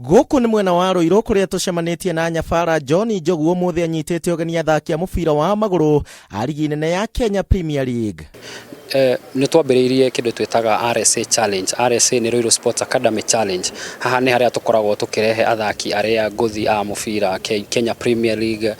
Gũkũ nĩ mwena wa Ruiru kũrĩa tũcemanĩtie na Nyabara John Njogu ũmũthĩ anyitĩte ũgeni athaki a mũbira wa magũrũ a rigi nene ya Kenya Premier League. Nĩ twambĩrĩirie kĩndũ twĩtaga RSA Challenge. RSA nĩ Ruiru Sports Academy Challenge. Haha nĩ harĩa tũkoragwo tũkĩrehe athaki arĩa ngũthi a mũbira Kenya Premier League,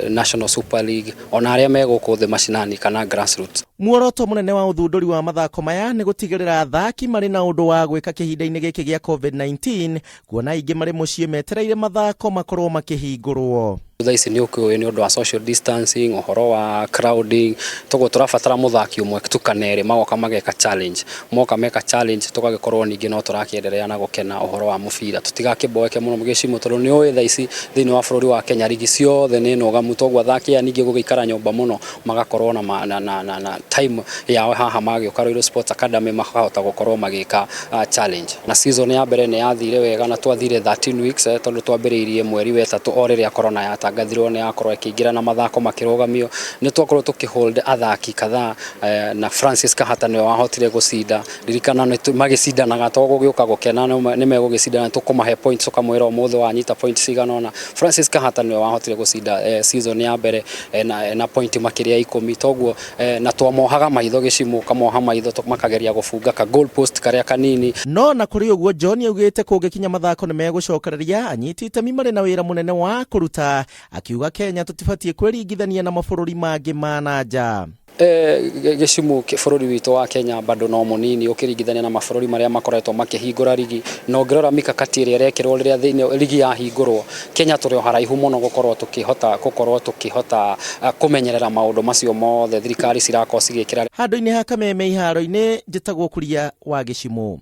National Super League, ona arĩa me gũkũ thĩ macinani kana grassroots. Muoroto mũnene wa ũthundũri wa mathako maya nĩ gũtigĩrĩra athaki marĩ na ũndũ wa gwĩka kĩhinda-inĩ gĩkĩ gĩa COVID-19, kuona aingĩ marĩ mũciĩ metereire mathako makorwo makĩhingũrwo. Thaa ici nĩ ũkĩũĩ nĩ ũndũ wa social distancing, ũhoro wa crowding, toguo tũrabatara mũthaki ũmwe tu kana erĩ magoka mageka challenge. Moka meka challenge tũgagĩkorwo ningĩ no tũrakĩenderea na gũkena ũhoro wa mũbira. Tũtigakĩboeke mũno gĩcimo tondũ nĩ ũĩ thaa ici thĩinĩ wa bũrũri wa Kenya rigi ciothe nĩ nũgamu, toguo athaki aya ningĩ gũgĩikara nyũmba mũno magakorwo na, ma, na, na, na, na time yao haha magĩũka Ruiru Sports Academy makahota gũkorwo magĩka challenge. Na season ya mbere nĩ yathire wega na twathire 13 weeks tondũ twambĩrĩirie mweri wa ĩtatũ o rĩrĩa corona yatangathirwo nĩ yakorwo ĩkĩingĩra na mathako makĩrũgamio. Nĩ twakorwo tũkĩ hold athaki kadhaa na Francis Kahata nĩwe wahotire gũcinda. Ririkana magĩcindanaga to gũgĩũka gũkena nĩ megũgĩcindana tũkũmahe points ũkamwĩra ũmũthĩ wanyita points cigana ũna. Francis Kahata nĩwe wahotire gũcinda season ya mbere na point makĩria ya ikũmi, toguo na twamohaga maitho gĩcimũ ũkamoha maitho makageria gũbunga ka goal post karĩa kanini. No na kũrĩ ũguo John augĩte kũngĩkinya mathako nĩ megũcokereria, anyiti itemi marĩ na wĩra mũnene wa kũruta, akiuga Kenya tũtibatiĩ kwĩringithania na mabũrũri mangĩ ma na nja. Gĩcimu bũrũri witũ wa Kenya bado no mũnini ũkĩringithania na mabũrũri marĩa makoretwo makĩhingũra rigi, na ũngĩrora mikakati ĩrĩa ĩrekĩrwo rĩrĩa thĩinĩ rigi yahingũrwo, Kenya tũrĩ o haraihu mũno gũkorwo tũkĩhota gũkorwo tũkĩhota kũmenyerera maũndũ macio mothe thirikari cirakorwo cigĩkĩra. Handũ-inĩ ha Kameme iharo-inĩ, njĩtagwo Kuria wa Gĩcimũ.